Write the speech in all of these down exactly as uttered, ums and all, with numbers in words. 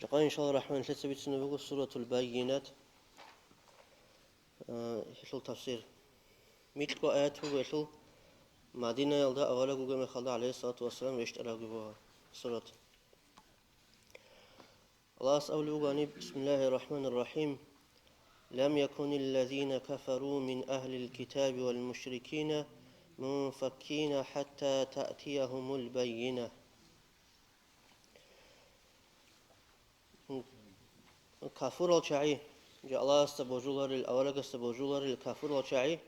Жакъа, иншалла рахман, лъица бицунеб буго Суратул Байинат, а, гьелъул тафсир. Микьго аят буго гьелъул, Мадинаялда авараг вугеб мехалда, гӀалайгьиссалату вассалам, рещтӀарабги буго сурат. Аллагьас абулеб буго гьаниб: بسم الله الرحمن الرحيم. لم يكن الذين كفروا من أهل الكتاب والمشركين منفكين حتى تأتيهم البينة. Кафурал чагӀи, жа Аллагьасда божуларел, аварагасда божуларел кафурал чагӀи,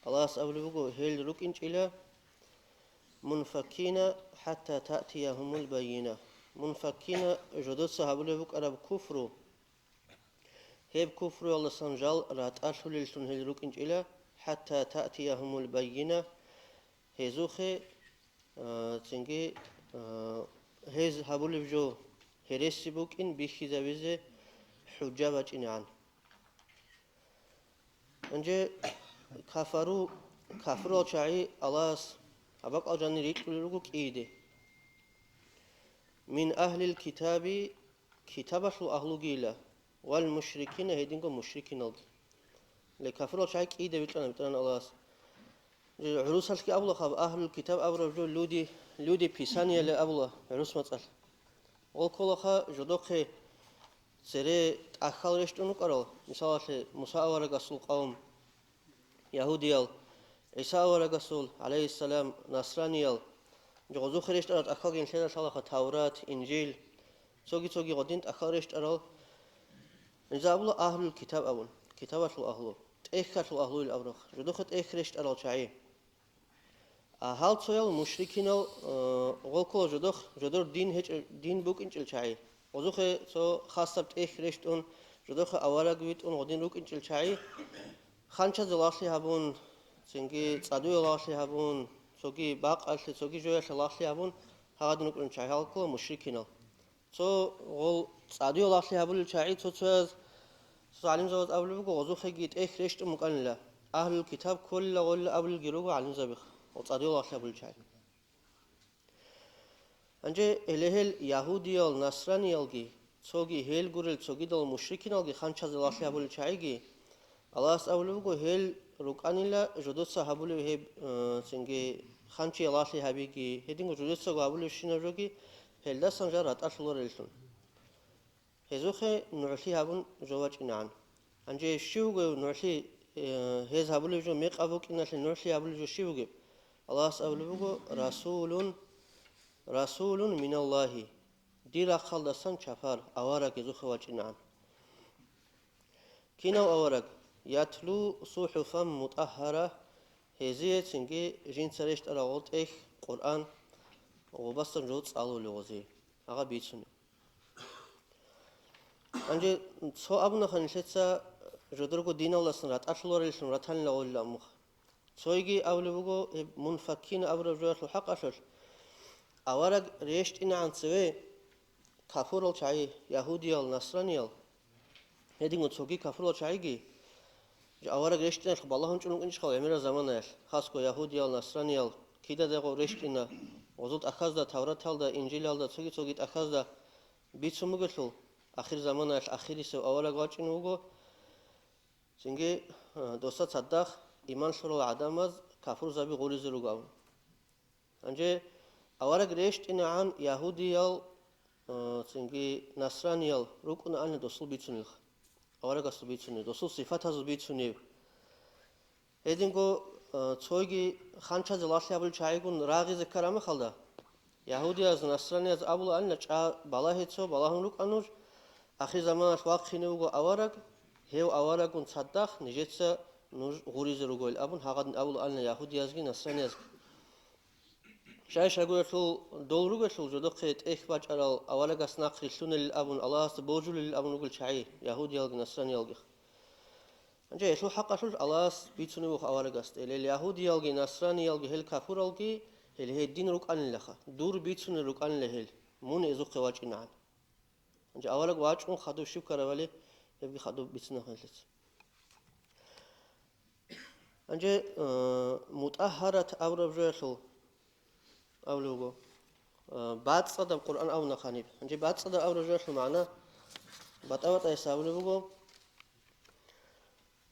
Аллагьас абулеб буго, гьел рукӀинчӀила мунфаккина хӀатта таътиягьумул байина. Мунфаккина жодоца гьабулеб букӀараб куфру, гьеб куфруялдасан жал ратӀалъулеллъун гьел рукӀинчӀила, хӀатта таътиягьумул байина, гьезухъе, а, цинги, а, гьез гьабулеб жо гьереси букӀин бихьизабизе хӀужжа бачӀинегӀан. Гьанже кафару, кафурал чагӀи Аллагьас абакъал жанир рикьулел руго кӀийиде. Мин агьлил китаби, китабалъул агьлугила, вал мушрикина, гьединго мушрикиналги. Ле кафурал чагӀи кӀийиде бикьана, битӀарана Аллагьас. ГӀурусалъги абулахъаб, агьлул китаб абураб жо люди, люди Писанияле абула гӀурус мацӀалъ. Гъол кколаха жодохъе цере тӀахьал рещтӀун рукӀарал, мисалалъе, Муса аварагасул къавм, ягьудиял, ГӀиса аварагасул, гӀалайгьиссалам, насраниял, жо гъозухъе рещтӀарал тӀахьалги нилъеда лъалаха Таврат, Инжил, цоги-цоги гъодин тӀахьал рещтӀарал, гьезда абула агьлул китаб абун, китабалъул агьлу, тӀехьалъул агьлуил абурахъ, жодохъе тӀехь рещтӀарал чагӀи. А гьал цоял мушрикинал, э, гъол ккола жодох, жодор дин гьечӀел, дин букӀинчӀел чагӀи. Гъозухъе цо хасаб тӀехь рещтӀун, жодохъе авараг витӀун гъодин рукӀинчӀел чагӀи, ханчазе лагълъи гьабун, цинги цӀадуе лагълъи гьабун, цоги бакъалъе, цоги жоялъе лагълъи гьабун, гьагъадин рукӀинчӀел чагӀи гьал ккола мушрикинал. Цо гъол цӀадуе лагълъи гьабулел чагӀи цо-цояз, цо гӀалимзабаз абулеб буго, гъозухъеги тӀехь рещтӀун букӀанила. Агьлул китаб кколила гъолила абулелги руго гӀалимзабихъ, гъол цӀадуе лагълъи гьабулел чагӀи. Гьанже гьеле гьел ягьудиял, насраниялги, цоги гьел гурел цогидал мушрикиналги ханчазе лагълъи гьабулел чагӀиги, Аллагьас абулеб буго, гьел рукӀанила жодоца гьабулев гьеб, э, цинги ханчие лагълъи гьабиги, гьединго жодоцаго гьабулевщинаб жоги, гьелдасан жал ратӀалъулареллъун. Гьезухъе нугӀлъи гьабун жо бачӀинегӀан. Гьанже щив вугев нугӀлъи, э, гьез гьабулеб жо мекъаб букӀиналъе нугӀлъи гьабулеб жо щив вугеб? Аллагьас абулеб буго, расулун, расулун миналлагьи, дир рахъалдасан чапар, авараг гьезухъе вачӀинегӀан. Кинав авараг? Ятлу сухӀуфан мутӀагьара, гьезие цинги жинца рещтӀарал гъотӀелъ Къуръан гъубасан жо цӀалулев гъозие, гьагъа бицунев. Гьанже цо абунаха нилъеца жодорго диналдасан ратӀалъулареллъун ратанила гъолила аммуха. Цойги абулеб буго, гьеб мунфаккина абураб жоялъул хӀакъалъулъ, авараг рещтӀинегӀан цеве кафурал чагӀи, ягьудиял, насраниял, гьединго цоги кафурал чагӀиги, авараг рещтӀиналъухъ балагьун чӀун вукӀинчӀищха гӀемерал заманаялъ, хасго ягьудиял, насраниял кидадаго рещтӀина, гъозул тӀахьазда, Тавраталда, Инжилалда, цоги-цоги тӀахьазда бицун бугелъул, ахир заманаялъ ахирисев авараг вачӀун вуго, цинги, а, досда цадахъ иман лъурал гӀадамаз кафурзаби гъуризе руго абун. Гьанже авараг рещтӀинегӀан ягьудиял, а, цинги насраниял рукӀунаани досул бицунелха, аварагасул бицунеб, досул сифатазул бицунеб. Гьединго, а, цойги ханчазе лагълъи гьабулел чагӀигун рагъизе ккарамахалда, ягьудияз, насранияз абулаанила, чӀа балагье цо, балагьун рукӀа нуж, ахир заманалъ вахъине вуго авараг, гьев аварагун цадахъ нижеца нуж гъуризе ругойил абун гьагъадин абулаанила ягьудиязги насраниязги. Шай-шагуялъул дол ругелъул жодохъе тӀехь бачӀарал аварагас нахъ рилълъунелил абун, Аллагьасда божулелил абун ругел чагӀи, ягьудиялги насраниялги. Гьанже гьелъул хӀакъалъулъ Аллагьас бицунеб буго аварагасда, гьел ягьудиялги, насраниялги, гьел кафуралги, гьел гьедин рукӀанилаха, дур бицунел рукӀанила гьел, мун гьезухъе вачӀинегӀан. Гьанже авараг вачӀун хадуб щиб ккарабали, гьебги хадуб бицунеб нилъеца. Гьанже, э, мутӀагьарат абураб жоялъул абулеб буго, э, бацӀцӀадаб Къуръан абуна ханиб. Гьанже бацӀцӀадаб абураб жоялъул магӀна, БатӀа-батӀаяс абулеб буго,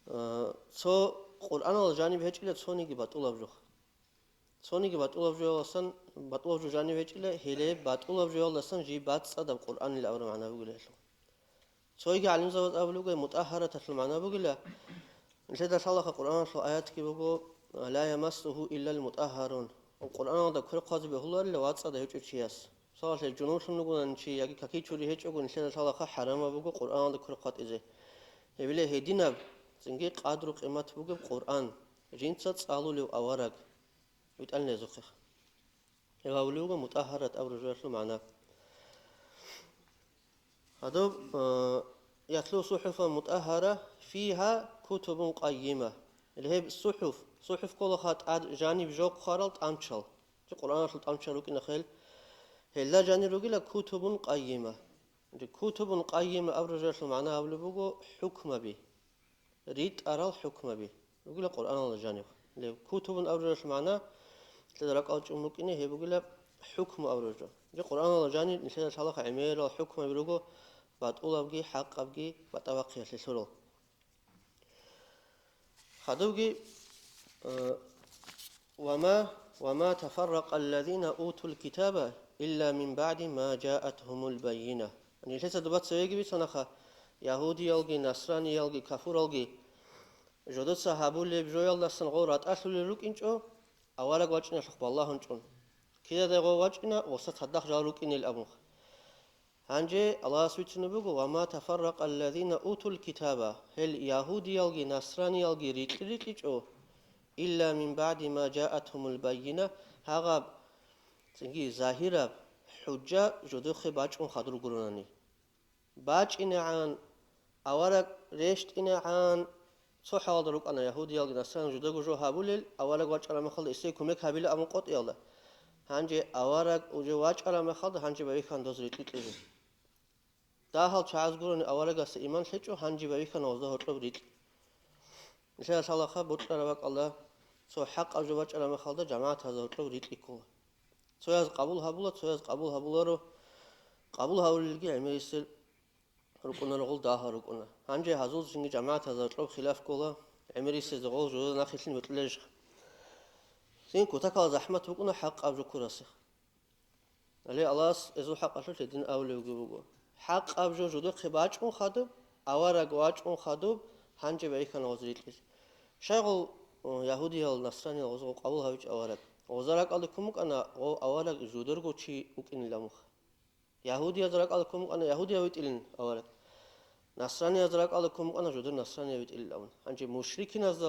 э, цо Къуръаналда жаниб гьечӀила цониги батӀулаб жо. Цониги батӀулаб жоялдасан, батӀулаб жо жаниб гьечӀила, гьеле батӀулаб жоялдасан жиб бацӀцӀадаб Къуръанил абураб магӀна бугила гьелъул. Цойги гӀалимзабаз абулеб буго, мутӀагьараталъул магӀна бугила, нилъеда лъалаха Къуръаналъул аятги буго, «Ла ямассуху иллал мутӀагьарун». Къуръаналда квер хъвазе бегьуларила вацӀцӀадаб гьечӀев чияс. Мисалалъе, жунублъун вугони чи яги каки-чури гьечӀого, нилъеда лъалаха хӀарамаб буго Къуръаналда квер хъватӀизе. Гьеб гьединаб, цинги къадру-къимат бугеб Къуръан, жинца цӀалулев авараг витӀанилезухъе. Гьеб гьавулев вуго мутӀагьарат абураб жоялъул магӀна. Гьадаб, э, ятлу сухӀуфан мутӀагьара, фигьа кутубун къаййима. Гьеб сухӀуф, сухӀуф кколаха тӀад жаниб жо хъварал тӀамчал. Чи Къуръаналъул тӀамчал рукӀина хел. Гьелда жанир ругила кутубун къаййима. Чи кутубун къаййима абураб жоялъул магӀна гьабулеб буго хӀукмаби. РитӀарал хӀукмаби. Ругила Къуръаналда жаниб. Лев кутубун абураб жоялъул магӀна, нилъеда ракӀал чӀун букӀине, гьеб бугила хӀукму абураб жо. Чи Къуръаналда жаниб нилъеда лъалаха гӀемерал хӀукмаби руго, батӀулабги, хӀакъабги, батӀа-бахъиялъе лъурал. Хадубги, э, «Ва ма, ва ма тафарракъа аллазина утул китаба илла мин баъди ма жаатгьумул баййина». Нилъеца доба цевеги бицанаха, ягьудиялги, насраниялги, кафуралги, жодоца гьабулеб жоялдасан гъо ратӀалъулел рукӀинчӀо, авараг вачӀиналъухъ балагьун чӀун. Кидадай гъо вачӀина, гъоса цадахъ жал рукӀинел абунха. Гьанже Аллагьас вицунеб буго, «Ва ма тафарракъа аллазина утул китаба», гьел ягьудиялги насраниялги рикьи-рикьичӀо, илла мин баъди ма жаатгьумул баййина, гьагъаб цинги загьираб хӀужжа жодохъе бачӀун хадур гуронани. БачӀинегӀан, авараг рещтӀинегӀан, цо хӀалалда рукӀана ягьудиялги насраниялги жудаго жо гьабулел, авараг вачӀараб мехалда эсие кумек гьабила абун къотӀиялда. Гьанже авараг уже вачӀараб мехалда гьанже байбихьана доз рикьи-рикьизе. Дагьал чагӀаз гурони аварагасда иман лъечӀо, гьанже байбихьана гъозда гьоркьоб рикьи. Нилъеда лъалаха бокьараб бакӀалда, цо хӀакъаб жо бачӀараб мехалда жамагӀатазда гьоркьоб рикьи ккола. Цояз къабул гьабула, цояз къабул гьабуларо, къабул гьабулелги гӀемерисел рукӀунаро, гъол дагьал рукӀуна. Гьанже гьазул цинги жамагӀатазда гьоркьоб хилаф ккола, гӀемерисезда гъол жузазда нахъилъин бокьулел жо. Цин кутакалда захӀмат букӀуна хӀакъаб жо ккурасе. Гьале Аллагьас гьезул хӀакъалъулъ гьедин абулебги буго: «ХӀакъаб жо жудухъе бачӀун хадуб, авараг вачӀун хадуб, гьанже байбихьана гъоз рикьизе». Щайгъул, о, ягьудиял, насраниял гъозго къабул гьавичӀо авараг? Гъоза ракӀалде ккун букӀана гъов авараг жударго чи вукӀинилан муха. Ягьудияз ракӀалде ккун букӀана ягьудияв витӀилин авараг. Насранияз ракӀалде ккун букӀана жодор насранияв витӀилин абун. Гьанже мушрикиназда,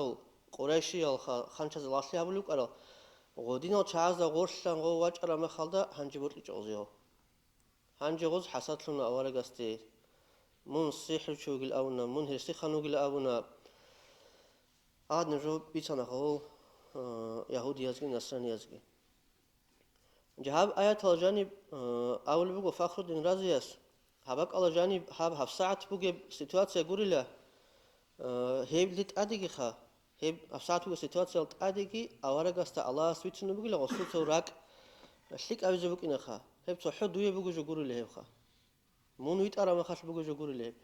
къурайшиял ха-, ханчазда лагълъи гьабулев вукӀарал, гъодинал чагӀазда гъорлъан гъов вачӀараб мехалда гьанже бокьичӀо гъозие гъов. Гьанже гъоз хӀасадлъуна аварагасде. Мун сихӀручи вугил абуна, мун гьерсихъан вугил абуна. Гьадин жо бицана гъол, а, ягьудиязги насраниязги. Гьаб аятал жаниб, а, абулеб буго Фахруддин Разияс, гьаб бакӀала жаниб гьаб гьабсагӀат бугеб ситуация гурила, а, гьебли тӀадегиха, гьеб гьабсагӀат бугеб ситуациял тӀадеги аварагасда Аллагьас вицунеб бугила гъосул цо ракӀ лъикӀабизе букӀинаха, гьеб цохӀо дуе буго жо гурила гьебха. Мун витӀараб мехалъ буго жо гурила гьеб.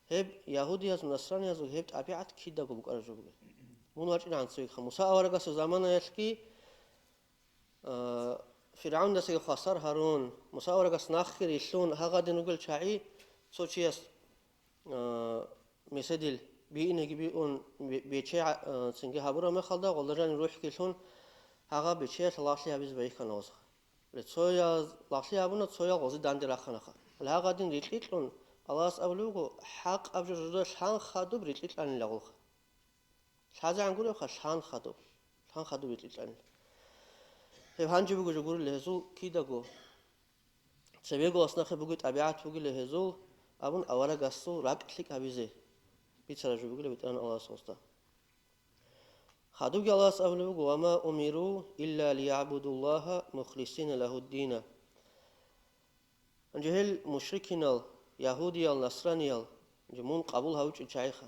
Гьеб ягьудияз, насраниязул гьеб тӀабигӀат кидаго букӀараб жо буго. Мун вачӀинегӀан цевегиха. Муса аварагасул заманаялъги, а, ФиргӀавнидасаги хвасар гьарун, Муса аварагас нахъе рилълъун гьагъадин ругел чагӀи цо чияс, а, меседил биинеги биун бе-, бече, а, цинги гьабураб мехалда, гъолда жаниб рухӀги лъун, гьагъа бечеялъ лагълъи гьабизе байихьана гъозха. Цояз лагълъи гьабуна, цоял гъози данде раханаха. Гьагъадин рикьи кьун, Аллагьас абулеб буго, хӀакъаб жо жуда лъан хадуб рикьи кьанила гъолха. ЛъазегӀан гуребха, лъан хадуб. Лъан хадуб рикьи кьанила. Гьеб гьанже буго жо гурила гьезул кидаго. Цебеголас нахъе буго тӀабигӀат бугила гьезул, абун аварагасул ракӀ лъикӀ гьабизе бицараб жо бугила БетӀергьан Аллагьас гъозда. Хадубги Аллагьас абулеб буго: «Ва ма умиру илля лиягӀбудуллагьа мухлисина лагьуддина». Гьанже гьел мушрикинал, ягьудиял, насраниял, гьанже мун къабул гьавичӀел чагӀиха.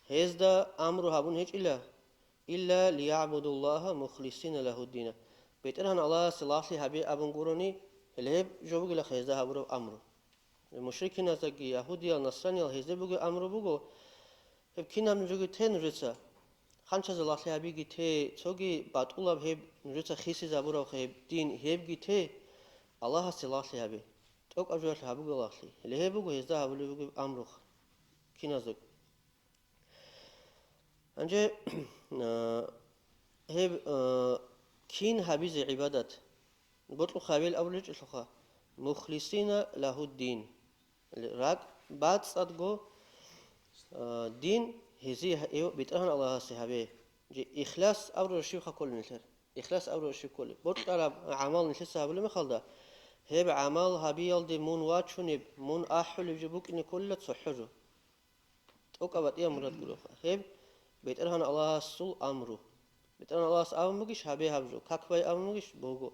Гьезда амру гьабун гьечӀила, илля лиягӀбудуллагьа мухлисина лагьуддина. БетӀергьан Аллагьасе лагълъи гьабе абун гурони, гьеле гьеб жо бугилаха гьезда гьабураб амру. Мушрикиназдаги, ягьудиял, насраниял гьезде бугеб амру буго, гьеб кинаб нужеги те нужеца, ханчазе лагълъи гьабиги те, цоги батӀулаб гьеб нужеца хисизабураб гьеб дин, гьебги те, Аллагьасе лагълъи гьабе. ТӀокӀаб жоялъ гьабуге лагълъи. Гьеле гьеб буго гьезда гьабулеб бугеб амруха киназдаго. Гьанже, а, гьеб, а, кин гьабизе гӀибадат? Бокьухъ гьабил абулечӀелъулха, мухлисина лагьуддин. РакӀ бацӀцӀадго, а, дин гьезие гьа-, гьев БетӀергьан Аллагьасе гьабе. Же ихлас абураб щибха кколеб нилъер? Ихлас абураб щиб кколеб? Бокьараб гӀамал нилъеца гьабулеб мехалда, гьеб гӀамал гьабиялде мун вачунеб, мун ахӀулеб жо букӀине кколила цохӀо жо. ТӀокӀаб батӀияб мурад гуребха. Гьеб БетӀергьан Аллагьасул амру. БетӀергьан Аллагьас абун бугищ, гьабе гьаб жо, как бай абун бугищ, бого.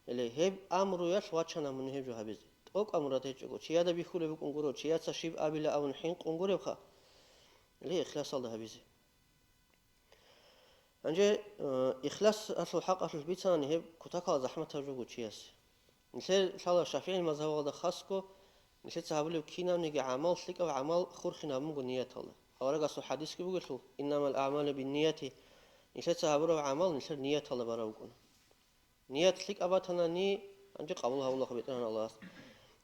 Гьеле гьеб амруялъ вачана мун гьеб жо гьабизе. ТӀокӀаб мурад гьечӀого, чияда бихьулеб букӀун гуро, чияца щиб абила абун хӀинкъун гуребха. Гьеле ихласалда гьабизе. Гьанже, э, ихласалъул хӀакъалъулъ бицани гьеб кутакалда захӀматаб жо буго чиясе. Нилъер лъала ШафигӀил мазгьабалда хасго, нилъеца гьабулеб кинабниги гӀамал, лъикӀаб гӀамал хурхин гьабун буго нияталда. Аварагасул хӀадисги бугелъул, «Иннамал аъмалу биннияти», нилъеца гьабураб гӀамал нилъер нияталда бараб букӀуна. Ният лъикӀаб батанани, гьанже къабул гьабулаха БетӀергьан Аллагьас.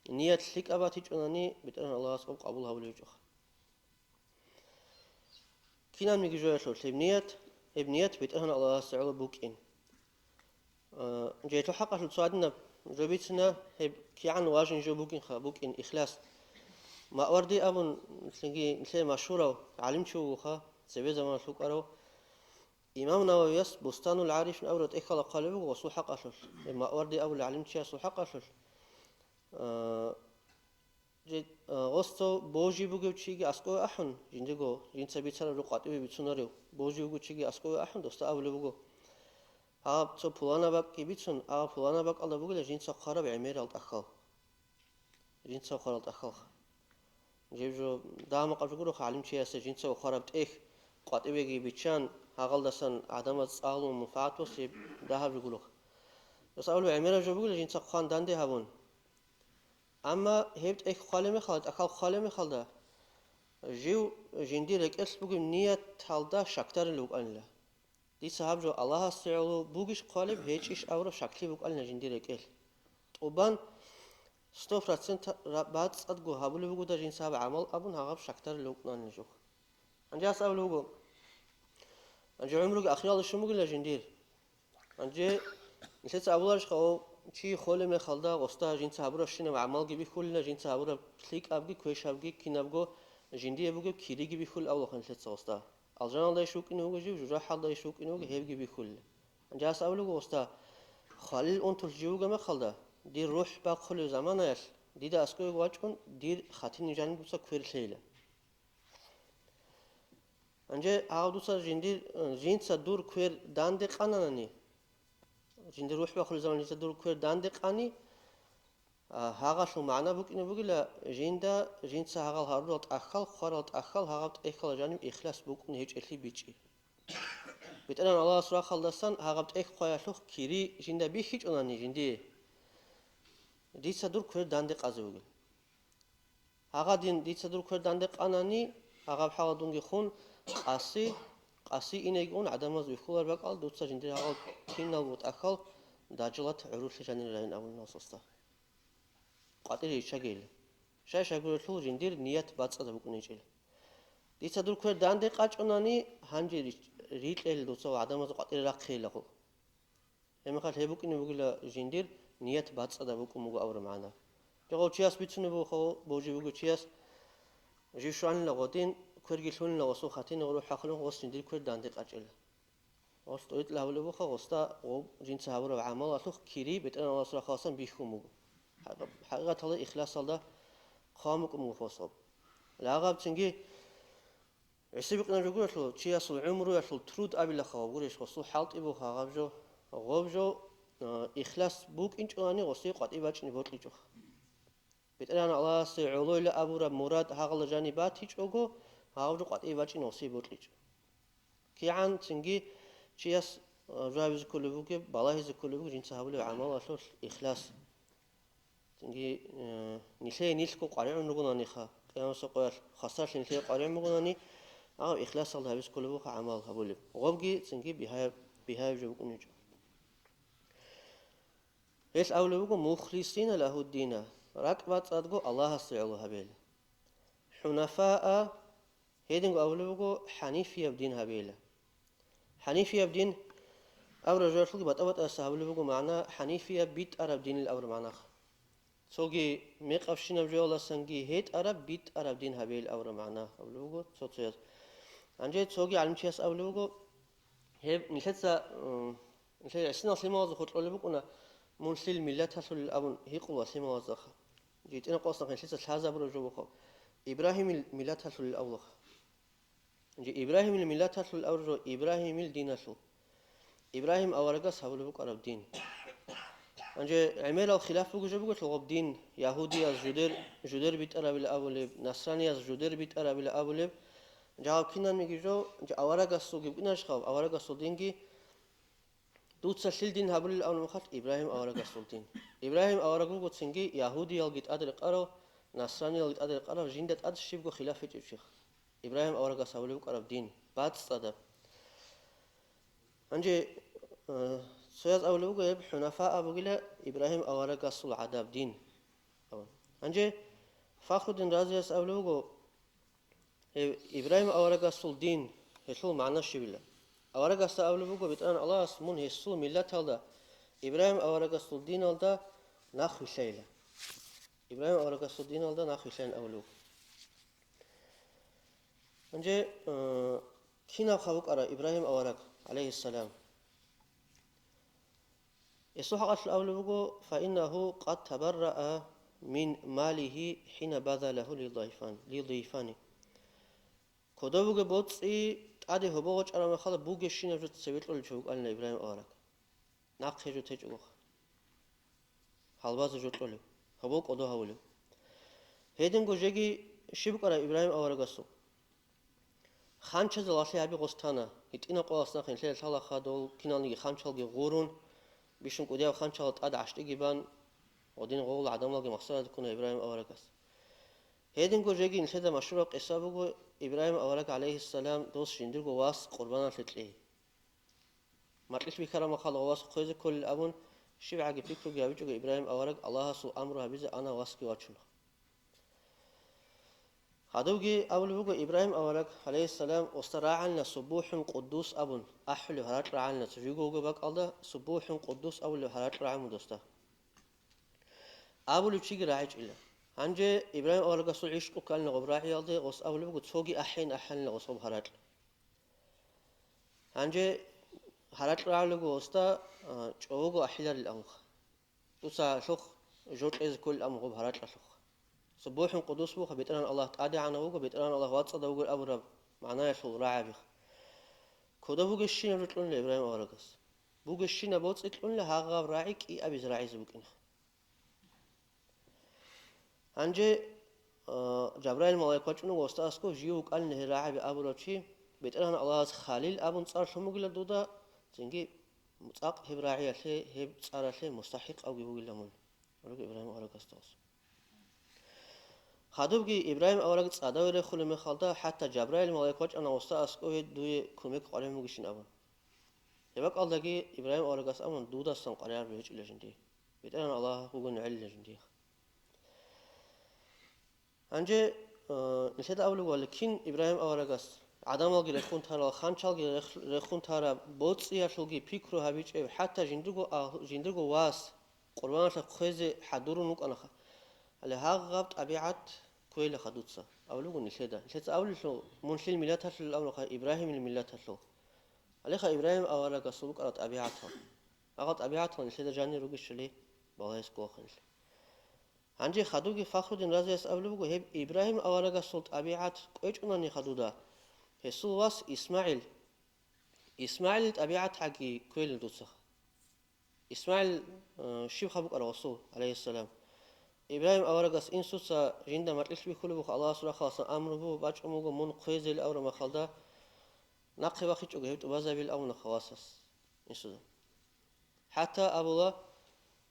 Ният лъикӀаб батичӀонани, БетӀергьан Аллагьас къабул гьабулеб гьечӀоха. Кинабниги жоялъулъ гьеб ният, гьеб ният БетӀергьан Аллагьасе гӀоло букӀин. А, жеялъул хӀакъалъулъ цо гьадинаб жо бицина, гьеб кигӀан важен жо букӀинха, букӀин ихлас. Маъварди абун, нилъеги, нилъее машгьурав гӀалимчи вугоха, цебе заманалъ вукӀарав. Имам Нававияс Бустанул ГӀарифин абураб тӀехьалда хъвалеб буго гъосул хӀакъалъулъ, гьеб Маъварди абулев гӀалимчиясул хӀакъалъулъ. А, Жи-, а, гъос цо божи бугев чиги аскӀове ахӀун, жиндирго жинца бицараб жо къватӀиве бицунарев, божи бугев чиги аскӀове ахӀун, досда абулеб буго: «Гьаб цо пуланаб бакӀги бицун, а пуланаб бакӀалда бугила жинца хъвараб гӀемерал тӀахьал». Жинца хъварал тӀахьалха. Жеб жо дагьа-макъаб жо гуроха гӀалимчиясе жинца хъвараб тӀехь къватӀивеги биччан, гьагъалдасан гӀадамаз цӀалун мунфагӀат босеб дагьаб жо гуроха. Досда абулеб гӀемераб жо бугила жинца хъван данде гьабун. Амма гьеб тӀехь хъвалеб мехалда, тӀахьал хъвалеб мехалда, жив жиндир рекӀелъ бугеб нияталда щакдарулев вукӀанила. Дица гьаб жо Аллагьасе гӀоло бугищ хъвалеб, гьечӀищ абураб щаклъи букӀанила жиндир рекӀелъ. ТӀубан сто процент ра-, бацӀцӀадго гьабулеб бугода жинца гьаб гӀамал абун гьагъаб щакдарулев вукӀанила жо. Гьанже гьас абулеб буго, гьанже гӀумруги ахиралде щун бугила жиндир. Гьанже нилъеца абуларищха, о, чи холеб мехалда, гъосда жинца гьабурабщинаб гӀамалги бихьулила, жинца гьабураб лъикӀабги, квешабги, кинабго жиндие бугеб кириги бихьулила абулаха нилъеца гъосда. Алжаналда иш вукӀине вуго жив, жужахӀалда иш вукӀине вуго, гьебги бихьулила. Гьанже гьас абулеб буго гъосда: «Хвалил унтулъ жив вугеб мехалда, дир рухӀ бахъулеб заманаялъ, дида аскӀовеги вачӀун, дир хатиниб жаниб дуца квер лъейила». Гьанже гьав дуца жиндир, э, жинца дур квер данде къананани, жиндир рухӀ бахъулеб заман жинца дур квер данде къани, а, гьагъалъул магӀна букӀине бугила, жинда, жинца гьагъал гьарурал тӀахьал, хъварал тӀахьал гьагъаб тӀехьалда жаниб ихлас букӀун гьечӀелъи бичӀчӀи. БетӀергьан Аллагьасул рахъалдасан гьагъаб тӀехь хъваялъухъ кири жинда бихьичӀонани жиндие, дица дур квер данде къазе бугел. Гьагъадин дица дур квер данде къанани, гьагъаб хӀалалдунги хун, къаси, къаси инеги ун гӀадамаз вихьулар бакӀал, дуца жиндир гьагъал киналго тӀахьал дажалат гӀурулъе жанир райин абулин гьасасда. КъватӀире иччагейилан. Щай-щай гурелъул жиндир ният бацӀцӀадаб букӀунечӀел. Дица дур квер данде къачӀунани, гьанже рич-, рикьел дуца ва гӀадамаз къватӀире рахъейилаго. Гьебмехалъ гьеб букӀине бугила жиндир ният бацӀцӀадаб букӀун буго абураб магӀна. Жагъав чияс бицунеб буго, божи буго чияс, жив щванила гъодин, кверги лъунила гъосул хатине гъору хӀахълъун гъос жиндир квер данде къачӀила. Гъос тӀоритӀла гьавулеб буха гъосда гъоб жинца гьабураб гӀамалалъухъ кири БетӀергьан Аллагьасул рахъаласан бихьун буго. ХӀакъ-, хӀакъикъаталда ихласалда хъван букӀун буго гъосаб. Лагъаб цинги ГӀиси бикъинаб жо гурелъул, чиясул гӀумруялъул труд абилаха гъаб гурищ, гъосул хӀалтӀи буха гъаб жо, гъоб жо, а, ихлас букӀинчӀони гъосие къватӀи бачӀине бокьичӀо. БетӀергьан Аллагьасе гӀолойила абураб мурад гьагъала жаниб батичӀого, гъаб жо къватӀи бачӀине гъосие бокьичӀо. КигӀан цинги чияс, а, жавабизе кколеб бугеб, балагьизе кколеб бугеб жинца гьабулеб гӀамалалъулъ ихлас. Цинги, э, нилъее нилъго къваригӀун ругонаниха, къиямасеб къоялъ хвасарлъи нилъее къваригӀун бугонани, гьаб ихласалда гьабизе кколеб буго гӀамал гьабулеб. Гъобги цинги бигьа-, бигьаяб жо букӀунеб гьечӀо. Гьелъ абулеб буго: «Мухлисина лагьуддина», ракӀбацӀцӀадго Аллагьасе гӀоло гьабейила. «ХӀунафаа», гьединго абулеб буго, хӀанифияб дин гьабейила. ХӀанифияб дин абураб жоялъулги батӀа-батӀаяб гьабулеб буго магӀна, хӀанифияб битӀараб динил абураб магӀнаха. Цоги мекъабщинаб жоялдасанги гьетӀараб, битӀараб дин гьабейил абураб магӀна гьабулеб буго цо-цояз. Гьанже цоги гӀалимчияс абулеб буго, гьеб нилъеца, м, нилъер гӀисинал лъималазухъе кьолеб букӀуна, мун лъил миллаталъулел абун гьикъула лъималаздаха. ЖитӀина къосанха нилъеца лъазабураб жо буго, Ибрагьимил миллаталъулел абулаха. Гьанже Ибрагьимил миллаталъул абураб жо, Ибрагьимил диналъул. Ибрагьим аварагас гьабулеб букӀараб дин. Гьанже гӀемерал хилаф бугеб жо буго гьеб дин, ягьудияз жудер, жудер битӀарабила абулеб, насранияз жудер битӀарабила абулеб. Гьанже гьаб кинабниги жо, гьанже аварагасулги букӀинарищ гьаб, аварагасул динги, дуца лъил дин гьабулел абуна мехалъ, Ибрагьим аварагасул дин. Ибрагьим авараг вуго цинги ягьудиялги тӀадрекъарав, насраниялги тӀадрекъарав, жинда тӀад щибго хилаф гьечӀев чи. Ибрагьим аварагас гьабулеб букӀараб дин, бацӀцӀадаб. Гьанже, э, цояз абулеб буго, гьеб хӀунафа абугила Ибрагьим аварагасул гӀадаб дин. Гьанже Фахруддин Разияс абулеб буго, гьеб Ибрагьим аварагасул дин, гьелъул магӀна щибила. Аварагасда абулеб буго, БетӀергьан Аллагьас мун гьесул миллаталда, Ибрагьим аварагасул диналда нахъвилълъайила. Ибрагьим аварагасул диналда нахъвилълъайин абулеб буго. Гьанже, э, кинабха букӀара Ибрагьим авараг, гӀалайгьиссалам? Гьесул хӀакъалъулъ абулеб буго, «Фаиннагьу къад табарраа мин малигьи хӀина базалагьу лидайфан-, лидайфани». Кодоб бугеб боцӀи тӀаде гьобо гъочӀараб мехалда бугебщинаб жо цебе кьолев чи вукӀана Ибрагьим авараг. Нахъе жо течӀогоха. Гьалбазе жо кьолев, гьобол кӀодо гьавулев. Гьединго жеги щиб букӀараб Ибрагьим аварагасул? Ханчазда лагълъи гьаби гъос тана, гьитӀинаб къоялъ нахъе нилъеда лъала хадув киналниги ханчалги гъурун, бищун кӀудияб ханчал тӀад гӀащтӀиги бан, гъодин гъовла гӀадамалги махсаралде ккуна Ибрагьим аварагас. Гьединго жеги нилъеда машгьураб къиса буго, Ибрагьим авараг, гӀалайгьиссалам, дос жиндирго вас къурбаналъе кьей. Макьилъ бихьараб махалда гъов вас хъвезе кколел абун, щибгӀаги пикруги гьабичӀого Ибрагьим авараг Аллагьасул амру гьабизе ана, васги вачуна. Гьадубги абулеб буго, Ибрагьим авараг, гӀалайгьиссалам, оста рагӀанила суббухӀун къуддус абун ахӀулеб гьаракь рагӀанила, цо живго вугеб бакӀалда суббухӀун къуддус абулеб гьаракь рагӀун буго оста. Абулев чиги рагӀичӀила. Гьанже Ибрагьим аварагасул гӀишкъу кканила гъоб рагӀиялде, гъос абулеб буго, цоги ахӀейин ахӀанила гъос гъоб гьаракь. Гьанже гьаракь рагӀулего оста, а, чӀового ахӀиларил амха. Дуца лъухъ жо кьезе кколел амгъуб гьаракьалъухъ. СуббухӀун къудус буха, БетӀергьан Аллагь тӀадегӀанав вуго, БетӀергьан Аллагь вацӀцӀадав вугел абураб магӀнаялъул рагӀабиха. Кодоб бугебщинаб жо кьунила Ибрагьим аварагас. Бугебщинаб боцӀи кьунила гьагъаб рагӀи кӀиабизе рагӀизе букӀинаха. Гьанже, а, Жабраил малаик вачӀуна ва оста аскӀов жив вукӀанин гьел рагӀаби абурав чи, БетӀергьан Аллагьас Халил абун цӀар лъун бугила дуда, цинги цӀакъ гьеб рагӀиялъе, гьеб цӀаралъе мустахӀикъавги вугила мун, руго Ибрагьим аварагасдалас. Хадубги Ибрагьим авараг цӀадаве рехулеб мехалда, хӀатта Жабраил малаик вачӀана оста аскӀове дуе кумек къваригӀун бугищин абун. Гьеб бакӀалдаги Ибрагьим аварагас абун, дудасан къваригӀараб гьечӀила жиндие. БетӀергьан Аллагь вугони гӀелила жиндиеха. Гьанже, э, нилъеда абулеб буго, кин Ибрагьим аварагас гӀадамалги рехун тарал, ханчалги рех-, рехун тараб, боцӀиялъулги пикру гьабичӀеб, хӀатта жиндирго агь-, жиндирго вас къурбаналъе хъвезе хӀадурун вукӀанаха. Гьале гьагъаб тӀабигӀат кквейилаха дуца, абулеб буго нилъеда. Нилъеца абулелъул, мун лъил миллаталъул абунаха, Ибрагьимил миллаталъул. Гьалеха Ибрагьим аварагасул букӀараб тӀабигӀатал. Гьагъаб тӀабигӀатал нилъеда жанир ругищали балагьизе кколаха нилъ. Гьанже хадубги Фахруддин Разияс абулеб буго, гьеб Ибрагьим аварагасул тӀабигӀат кӀвечӀунани хадуда, гьесул вас ИсмагӀил. ИсмагӀилил тӀабигӀатгӀаги кквелин дуцаха. ИсмагӀил, э, щибха букӀарав гъосул, гӀалайгьиссалам? Ибрагьим аварагас инсуца жинда макьилъ бихьулеб буго, Аллагьасул рахъаласан амру буго, бачӀун буго мун хъвезейил абураб махалда, нахъе вахичӀого гьеб тӀубазабил абуна хавасас инсуда. ХӀатта абула,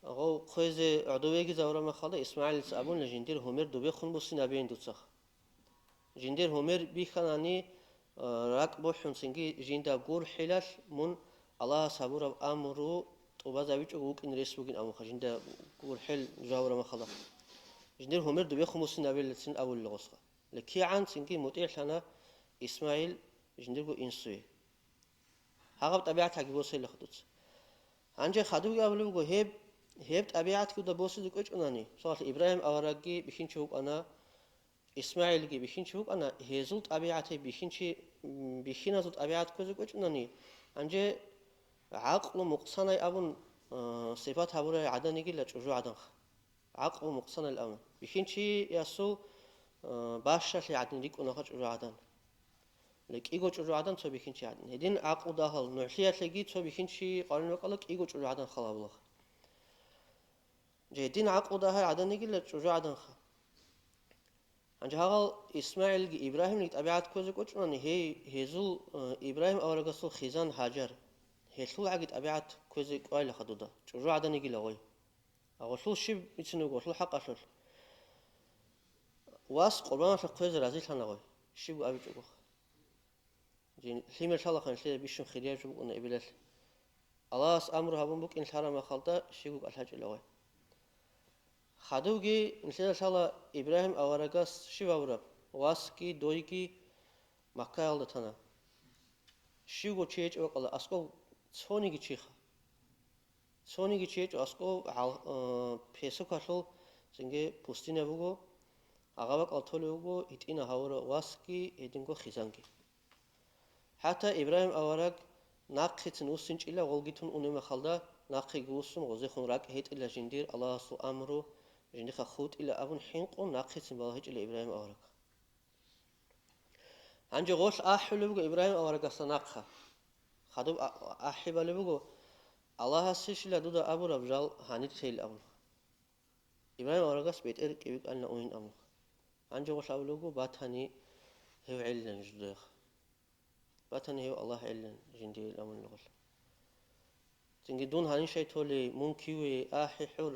Гъов хъвезе гӀодов вегизавураб махалда ИсмагӀилица абуна, жиндир гьумер дубехун буссинабейин дуцаха. Жиндир гьумер бихьанани, а, ракӀ бухӀун цинги жинда гурхӀилалъ мун Аллагьас гьабураб амру тӀубазабичӀого вукӀине рес бугин абунха, жинда гурхӀел жавураб махалда. Жиндир гьумер дубехун буссинабейилан цин абулел гъосха. ЛекигӀан цинги мутӀигӀлъана ИсмагӀил жиндирго инсуе. Гьагъаб тӀабигӀат гьаги босейилаха дуца. Гьанже хадубги абулеб буго, гьеб, гьеб тӀабигӀатги дуда босизе кӀвечӀунани, мисалалъ, Ибрагьим аварагги бихьинчи вукӀана, ИсмагӀилги бихьинчи вукӀана, гьезул тӀабигӀат, гьеб бихьинчи, м, бихьиназул тӀабигӀат кквезе кӀвечӀунани, гьанже гӀакълу мукъсанай абун, а, сипат гьабурай гӀадан йигила чӀужугӀаданха. ГӀакълу мукъсанал абун. Бихьинчиясул, а, бащалъи гӀадин рикӀкӀунаха чӀужугӀадан. Ле, кӀиго чӀужугӀадан цо бихьинчи гӀадин. Гьедин гӀакълу дагьал нугӀлъиялъеги цо бихьинчи къварин бакӀала кӀиго чӀужугӀадан халабулаха. Гьедин гӀакълу дагьай гӀадан йигила чӀужугӀаданха. Гьанже гьагъал ИсмагӀилги Ибрагьимги тӀабигӀат кквезе кӀвечӀунани, гьей, гьезул, э, Ибрагьим аварагасул хизан Гьажар. Гьелъул гӀаги тӀабигӀат кквезе кӀвайилаха дуда, чӀужугӀадан йигила гъой. Гъолъул щиб бицин буго, гъолъул хӀакъалъулъ? Вас къурбаналъе хъвезе разилъана гъой, щибго абичӀого. Жин-, лъимер лъалаха нилъеда бищун хирияб жо букӀуна эбелалъе. Аллагьас амру гьабун букӀин лъараб махалда щибго кӀалъачӀила гъой. Хадубги нилъеда лъала Ибрагьим аварагас щиб гьавураб, васги дойги Маккаялда тана. Щивго чи гьечӀеб бакӀалда аскӀов цониги чиха. Цониги чи гьечӀо аскӀов гьал-, э, песокалъул цинги пустыня буго, гьагъа бакӀал толев вуго гьитӀина гьавурав васги гьединго хизанги. ХӀатта Ибрагьим авараг нахъецин вуссинчӀила гъолги тун унеб махалда, нахъеги вуссун, гъозехун ракӀ гьетӀила жиндир, Аллагьасул амру жиндихъа хутӀила абун хӀинкъун нахъецин балагьичӀила Ибрагьим авараг. Гьанже гъолъ ахӀулеб буго Ибрагьим аварагасда нахъа. Хадуб а-, ахӀи балеб буго, Аллагьасищила дуда абураб жал гьанир тейилан абун. Ибрагьим аварагас бетӀер кӀибикӀанила угьин абун. Гьанже гъолъ абулеб буго, батани гьев гӀелилан жидеха. Батани гьев Аллагь гӀелилан жиндиейилан абунила гъолъ. Цинги дун гьанин щай толей, мун кивей, ахӀи хӀур,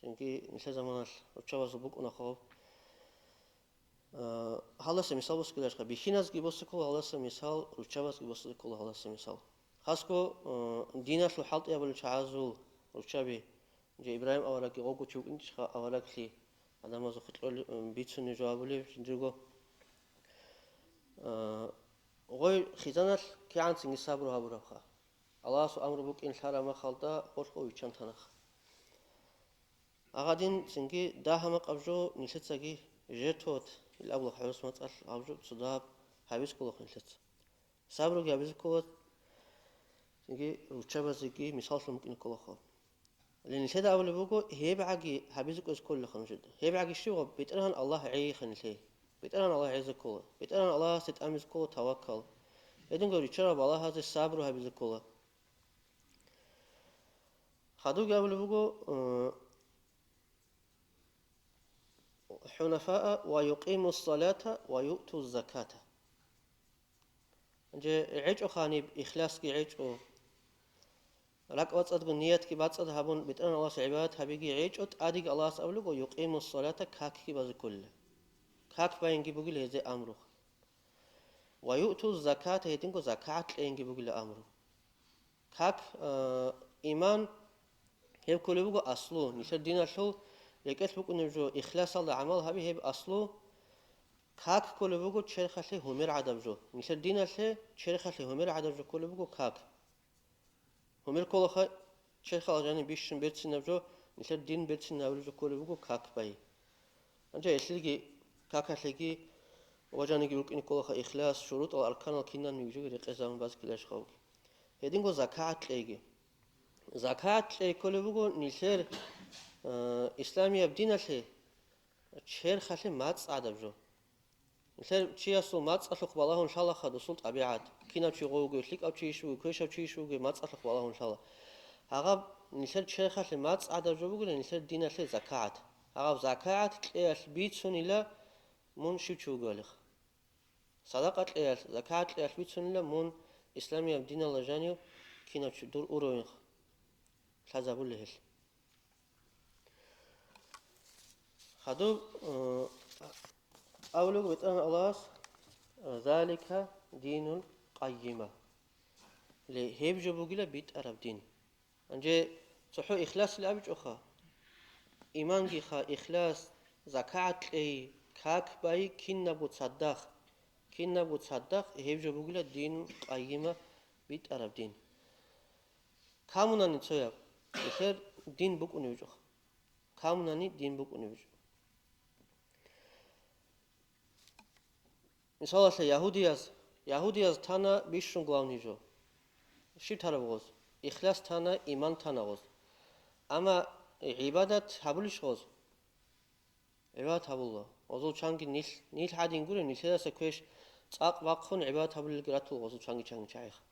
цинги нилъер заманалъ руччабазул букӀуна хъоб. А, гьалдаса мисал босуларищха? Бихьиназги босизе ккола гьалдаса мисал, руччабазги босизе ккола гьалдаса мисал. Хасго, а, диналъул хӀалтӀи гьабулел чагӀазул руччаби, жо Ибрагьим аварагги гъовго чи вукӀинчӀищха авараглъи, гӀадамазухъе кьоли-, м, бицунеб жо гьабулеб жиндирго. А, гъой хизаналъ кигӀанцинги сабру гьабурабха. Аллагьасул амру букӀин лъараб махалда гъолъго виччан танаха. Агъадин цинги дагьа-макъаб жо нилъецаги жертвовать, ил абула хӀурус мацӀалъ гьаб жо цодаб гьабизе кколаха нилъеца. Сабруги гьабизе ккола, цинги руччабазеги мисаллъун букӀине кколаха. Нилъеда абулеб буго, гьебгӀаги гьабизе кӀвезе кколелаха нужеда. ГьебгӀаги щиб гъаб? БетӀергьан Аллагь гӀейиха нилъее. БетӀергьан Аллагь гӀезе ккола. БетӀергьан Аллагьасде тӀамизе ккола таваккал. Гьединго риччарал балагьазе сабру гьабизе ккола. Хадубги абулеб буго, э, «ХӀунафаа ва юкъимус салата ва юътуз заката». Гьанже гӀечӀо ханиб, ихласги гӀечӀо, ракӀбацӀцӀадго ниятги бацӀцӀад гьабун, БетӀергьан Аллагьасе гӀибадат гьабиги гӀечӀо, тӀадеги Аллагьас абулего, «Юкъимус салата», какги базе кколила. Как байинги бугила гьезде амру. «Ва юътуз заката», гьединго закагӀат кьейинги бугила амру. Как, э, иман, гьеб кколеб буго аслу, нилъер диналъул рекӀелъ букӀунеб жо, ихласалда гӀамал гьаби гьеб аслу, как кколеб буго черхалъе гьумер гӀадаб жо. Нилъер диналъе черхалъе гьумер гӀадаб жо кколеб буго как. Гьумер кколаха черхалъ жаниб бищун берцинаб жо, нилъер дин берцинабулеб жо кколеб буго как бай. Гьанже гьелъилги какалъеги ва жаниги рукӀине кколаха ихлас, шурутӀал, арканал кинан мигжуги рекъезабун баз ккеларищха гьавги. Гьединго закагӀат кьейги. ЗакагӀат кьей кколеб буго нилъер, э, исламияб диналъе черхалъе мацӀ гӀадаб жо. Нилъер чиясул мацӀалъухъ балагьун лъалаха досул тӀабигӀат. Кинав чи гъов вугев, лъикӀав чи иш вугев, квешав чи иш вугев, мацӀалъухъ балагьун лъала. Гьагъаб нилъер черхалъе мацӀ гӀадаб жо бугила нилъер диналъе закагӀат. Гьагъаб закагӀат кьеялъ бицунила мун щив чи вугевалиха. Садакъа кьеялъ, закагӀат кьеялъ бицунила мун исламияб диналда жанив кинав чи дур уровеньха лъазабулел гьелъ. Гьадуб, э, абулеб БетӀергьан Аллагьас, э, «Залика динул къаййима». Ле, гьеб жо бугила битӀараб дин. Гьанже цохӀо ихласил абичӀоха. Имангиха, ихлас, закагӀат кьей, как бай, кинабго цадахъ, кинабго цадахъ, гьеб жо бугила динул къаййима, битӀараб дин. Камунани цояб, нилъер дин букӀунеб гьечӀо. Камунани дин букӀунеб гьечӀо. Мисалалъе, ягьудияз, ягьудияз тана бищун главный жо. Щиб тараб гъоз? Ихлас тана, иман тана гъоз. Амма гӀибадат гьабулищ гъоз? ГӀибадат гьабула. Гъозул чанги нилъ, нилъ гӀадин гуреб, нилъедаса квеш цӀакъ бахъун гӀибадат гьабулелги ратула гъозул чанги-чанги чагӀиха.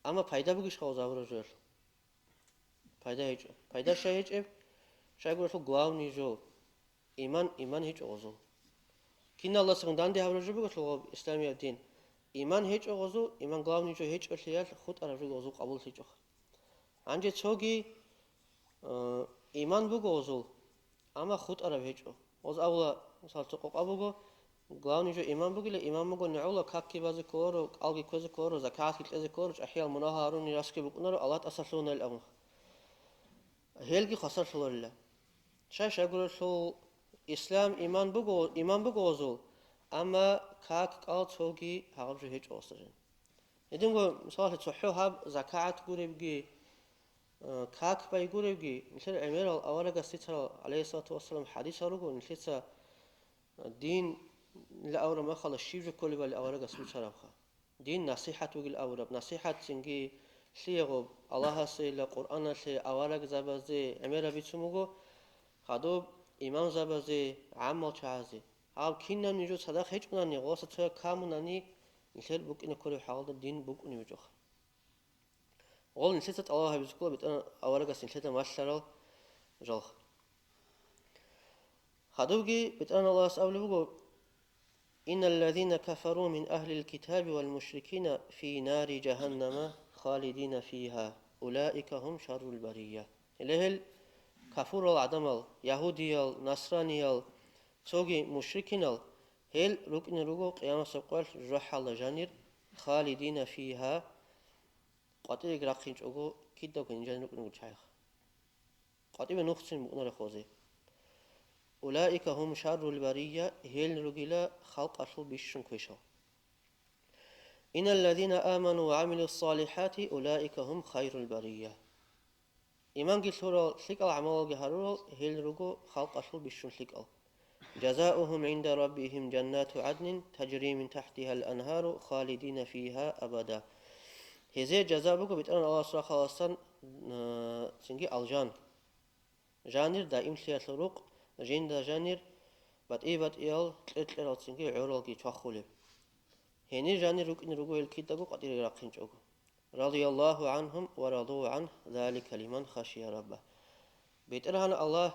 Амма пайда бугищха гъоз гьабураб жоялъул? Пайда гьечӀо. Пайда щай гьечӀеб? Щайгурелъул главный жо. Иман, иман гьечӀо гъозул. Киналдасагун данде гьабураб жо бугелъул гъоб исламияб дин. Иман гьечӀо гъозул, иман главный жо гьечӀолъиялъ хутӀараб жо гъозул къабуллъичӀоха. Гьанже цоги, э, иман буго гъозул, амма хутӀараб гьечӀо. Гъоз абула, мисал, цо къокъа буго, главный жо иман бугила, иман буго нигӀула, какги базе кколаро, кӀалги кквезе кколаро, закагӀатги кьезе кколаро, чӀахӀиял мунагьал гьаруни расги букӀунаро, Аллагь тӀасалъугьунайилан. Гьелги хвасарлъуларила. Щай-щай гурелъул ислам, иман буго, иман буго гъозул, амма как-кӀал цоги гьаб жо гьечӀо гъосда жан. Гьединго, мисалалъе, цохӀо гьаб закагӀат гуребги, э, как бай гуребги, нилъер гӀемерал аварагас бицарал, гӀалайгьиссалату вассалам, хӀадисал руго, нилъеца, э, дин ила авараг махала щиб жо кколебали аварагас бицарабха. Дин насихӀат вугил абураб. НасихӀат цинги лъиего Аллагьасейила, Къуръаналъе, аварагзабазе гӀемераб бицун буго, хадуб имамзабазе, гӀаммал чагӀазе. Гьаб кинаб нижо цадахъ гьечӀунани, гъоса цояб камунани, нилъер букӀине кколеб хӀалда дин букӀунеб гьечӀоха. Гъол нилъеца тӀалаб гьабизе ккола БетӀергьан аварагас нилъеда малъарал жалха. Хадубги БетӀергьан Аллагьас абулеб буго: «Инналлазина кафару мин агьлил китаби вал мушрикина фи нари жагьаннама халидина фигьа, улаика гьум шаррул бария». Гьеле гьел кафурал гӀадамал, ягьудиял, насраниял, цоги мушрикинал, гьел рукӀине руго къиямасеб къоялъ жужахӀалда жанир, халидина фигьа, къватӀиреги рахъинчӀого кидаго гьениб жанир рукӀине руго чагӀи. КъватӀибе нухцин букӀунарехъозе. Улаика гьум шаррул бария, гьел ругила халкъалъул бищун квешал. Иналлазина аману ва гӀамилус салихати, улаика гьум хайрул бария. Иманги лъурал, лъикӀал гӀамалалги гьарурал, гьел руго халкъалъул бищун лъикӀал. Жазаугьум гӀинда раббигьим жаннату гӀаднин, тажри мин тахӀтигьал анхару, халидина фигьа абада. Гьезие жаза буго БетӀергьан Аллагьас рахъаласан, э, цинги алжан. Жанир даимлъиялъул рукъ, жинда жанир батӀи-батӀиял кьер-кьерал цинги гӀоралги чвахулеб. Гьенир жанир рукӀине руго гьел кидаго къватӀире рахъинчӀого. Радияллагьу гӀанхум ва раду гӀанху, залика лиман хашия рабба. БетӀергьан Аллагь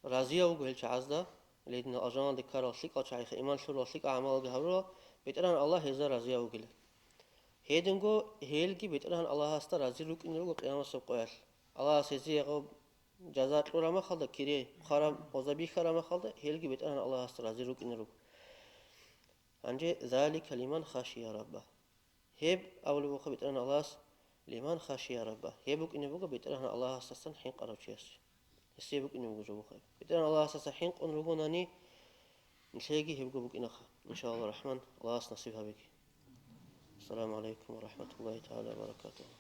разияв вуго гьел чагӀазда, лединал алжаналде ккарал лъикӀал чагӀиха, иман лъурал, лъикӀал гӀамалги гьарурал, БетӀергьан Аллагь гьезда разияв вугила. Гьединго гьелги БетӀергьан Аллагьасда рази рукӀине руго къиямасеб къоялъ. Аллагьас гьезие гъоб жаза кьураб махалда, кире хъвараб, гъоза бихьараб махалда, гьелги БетӀергьан Аллагьасда рази рукӀине руго. Гьанже, залика лиман хашия рабба. Гьеб абулеб буго БетӀергьан Аллагьас, лиман хашия рабба. Гьеб букӀине буго БетӀергьан Аллагьасдасан хӀинкъарав чияс. Гьесие букӀине буго жо буго гьеб. БетӀергьан Аллагьасдаса хӀинкъун ругонани, нилъееги гьебго букӀинаха. Иншааллагь рахман, Аллагьас насиб гьабеги. Ассаламу гӀалайкум ва рахматуллагьи тагӀала ва баракатугьу.